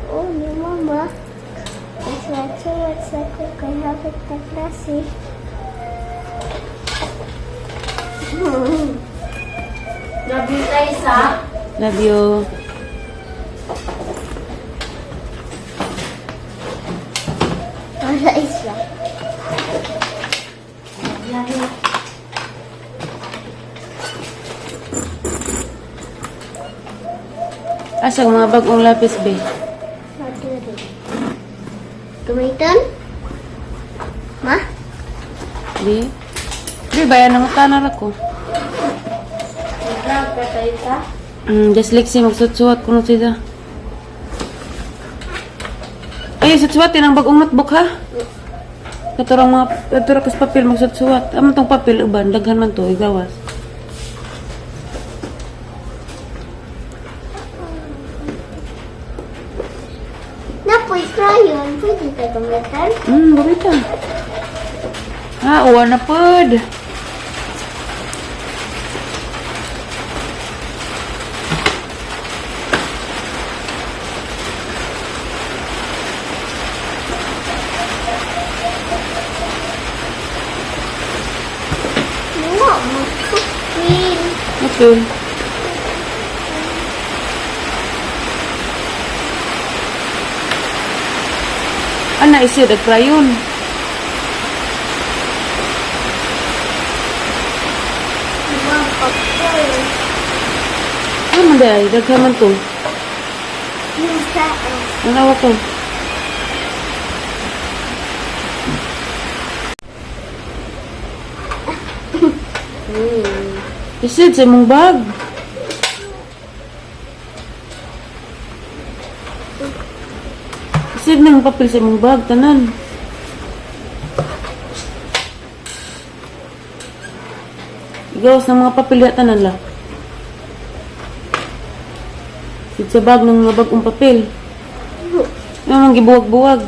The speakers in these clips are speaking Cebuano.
Oh, ni Mama. Nagsuwat-suwat sa ko kay hapit na klase. Love you, Taysa. Love you. Wala isa. Love you. Asa ang mga bagong lapis, be? Maduri. Gamiton? Ma? Di? Di, bayan ang tanar ako. Vlog ka, Taysa. Just like si magsuot-suot kuno sila. Ay, suot-suotin ang bagong notebook ha. Katurang mga katura kas papel magsuot-suot. Amo tong papel uban daghan man to igawas. Napoy crayon. Pwede ka gamitan? Gamitan. Ha, uwa na pod. Wala mo. Papel. Okay. Ana isi dag crayon. Wala papel. Ah, man day, daghan man to. Yung saan? Nanawa ko. Isid sa imong bag. Isid nang papel sa imong bag, tanan. Igawas ng mga papel diha tanan la. Isid sa bag ng mga bagong papel. Ano mang gibuwag-buwag.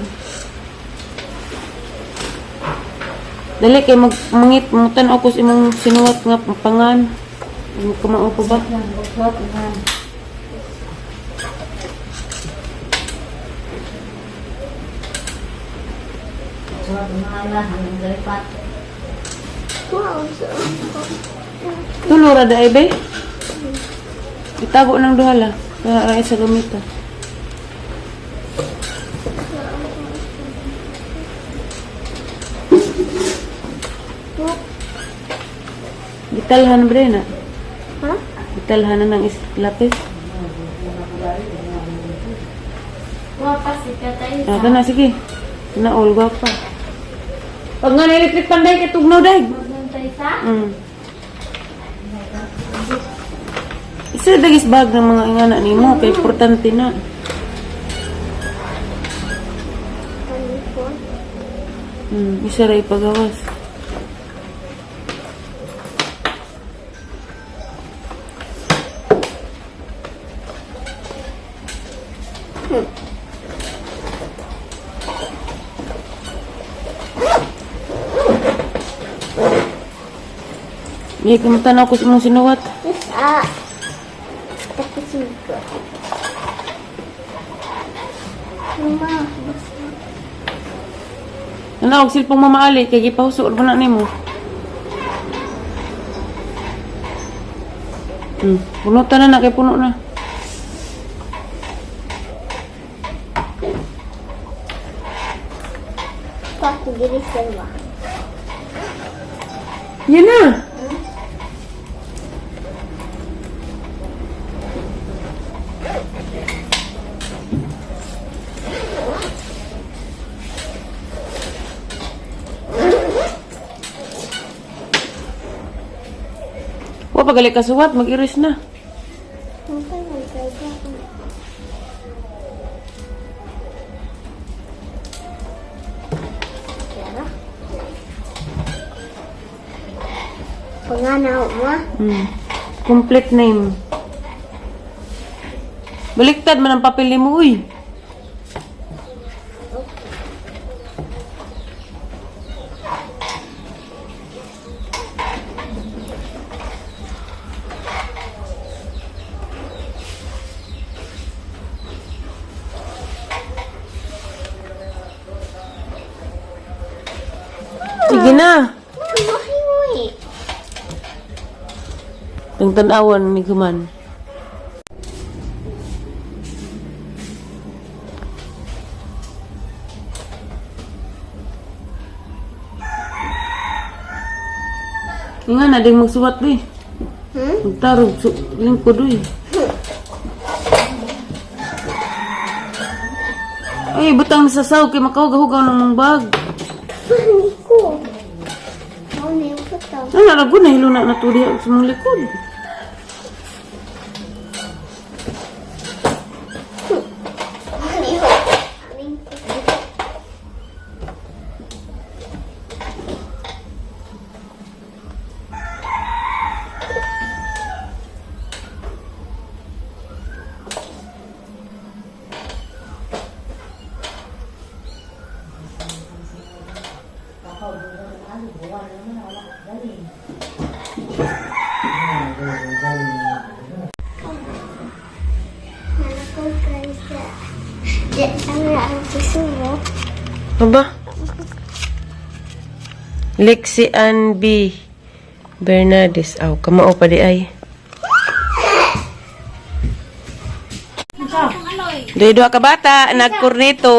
Dali kay mag mangit mutan ako sa imong sinuwat nga pangan. Imo kamao pa ba? Magsuot na. Suot na lang hanggang galipat. Wow, so. Tulo ra daay be. Itago ng duha la. Para ra sa gamita. Gitalhan bre na. Ha? Gitalhan na ng lapis. Guwapa si Taysa. Ah, kana sige. Na all gwapa. Pag nga na-electric panday kay tugnaw day. Magnan Taysa. Isa dagis bag ng mga ingana nimo kay importante na. 24. Isa ra ipagawas. May kumutanaw ko sa imong sinuwat. Isa. Tapos ko. Mama, basta. Ano, og silpong mamaali kay gipahuso mo na nimo. Puno tanan na kay puno na. Pakigilis ba? Yan na. Wa pagali ka suwat, mag-iris na. Ang tayo. Pero? Panganaw mo? Complete name. Baliktad man ang papel nimo, uy. Sige na. Mahiwi. Ang tanawan ni Kuman. Nga na, ding magsuwat di. Hmm? Magtarog, lingkod eh. Ay, butang nasasaw kay makahugaw-hugaw ng mong bag. Mami ko. Mami, butang. Ano, narago na hiluna na to diha sa mong likod. Mami ko. Lingkod. Nalako guys. Di ang ang susubo. Aba? Lexi Ann B. Bernades. Aw, kamao pa di ay. Doy duha ka bata, nagkornito.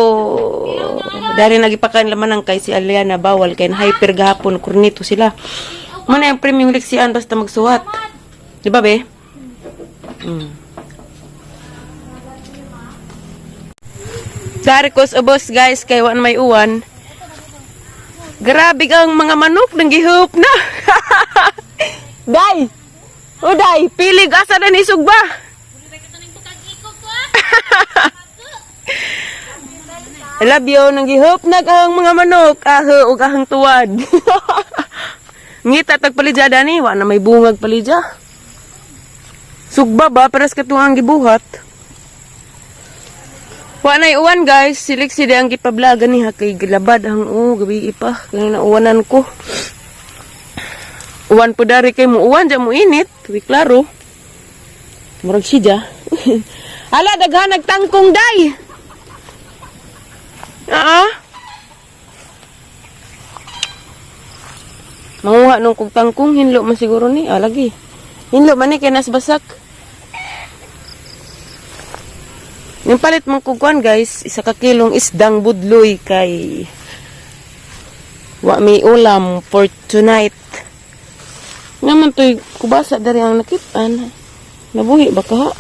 Dari nagipakan laman ang kay si Aliana bawal kay hyper gahapon kornito sila. Muna yung premium Lexi Ann basta magsuwat. Di ba be? Dari kos ubos guys kay wan may uwan. Grabe ang mga manok nang gihop na. Day. O day, pilig asa na ni sugba. I love you nang gihop na ang mga manok aho ug ahang tuwad. Ngita tag palidya dani, wa na may bungag palidya. Sugba ba pares katuang gibuhat. Wa na uwan guys, silik si ang gipablagan ni ha kay gilabad ang o gabi pa kay nauwanan ko. Uwan po dari kay mo uwan di mo init, wi klaro. Murag siya. Ala daghan nagtangkong day. Ah. Manguha nung kog tangkong hinlo man siguro ni. Ah, lagi. Hinlo man ni kay nas basak. Yung palit mong kukuan guys, isa ka kilong isdang budloy kay wa may ulam for tonight. Naman to'y kubasa dari ang nakitaan. Nabuhi ba ka?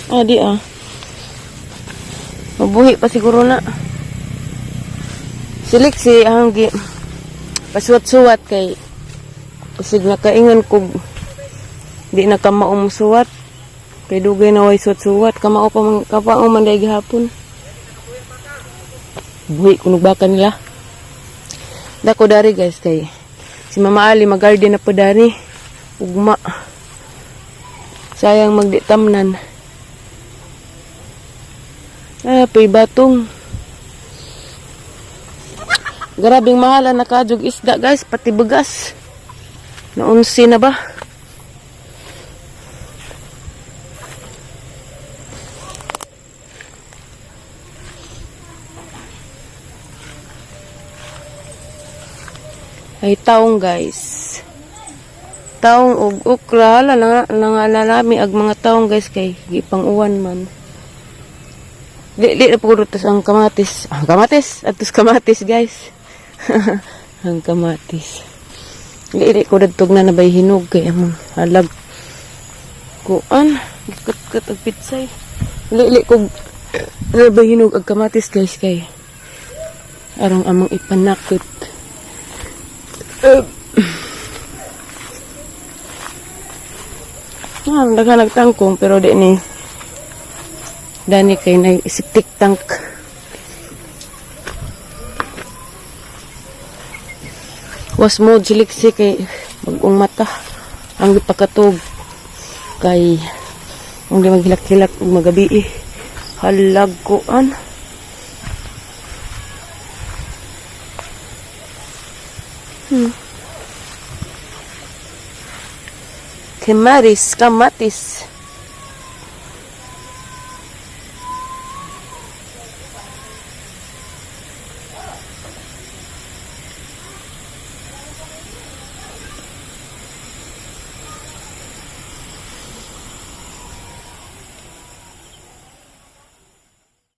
Ah, di ah. Mabuhi pa siguro na. Silik si hanggi pasuwat-suwat kay Kusig nakaingon kog di na ka maumusuwat. Kay dugay na way suwat-suwat. Kamao pa man kapao man day gihapon. Buhi kunog baka nila. Dako dari guys kay si Mama Ali magarden na po dari. Ugma. Sayang magditamnan. Ah, pay batong. Grabing mahal ang nakajog isda guys, pati bugas. Naunsi na ba? Ay taong guys. Taong og okra hala na nangalalami ag mga taong guys kay gipang-uwan man. Di di na puro tas ang kamatis. Ang kamatis, atos kamatis guys. Ang kamatis. Dili ko dadtog na nabay hinog kay among halag. Kuan, gikut-kut og pitsay. Dili ko nabay hinog og kamatis guys kay arang among ipanakit. Ah, daghan nagtangkong pero di ni dani kay na septic tank. Was mo siliksi kay bagong mata ang gipakatog kay ang di maghilak-hilak ug magabi eh. Halag koan. Kemaris, kamatis.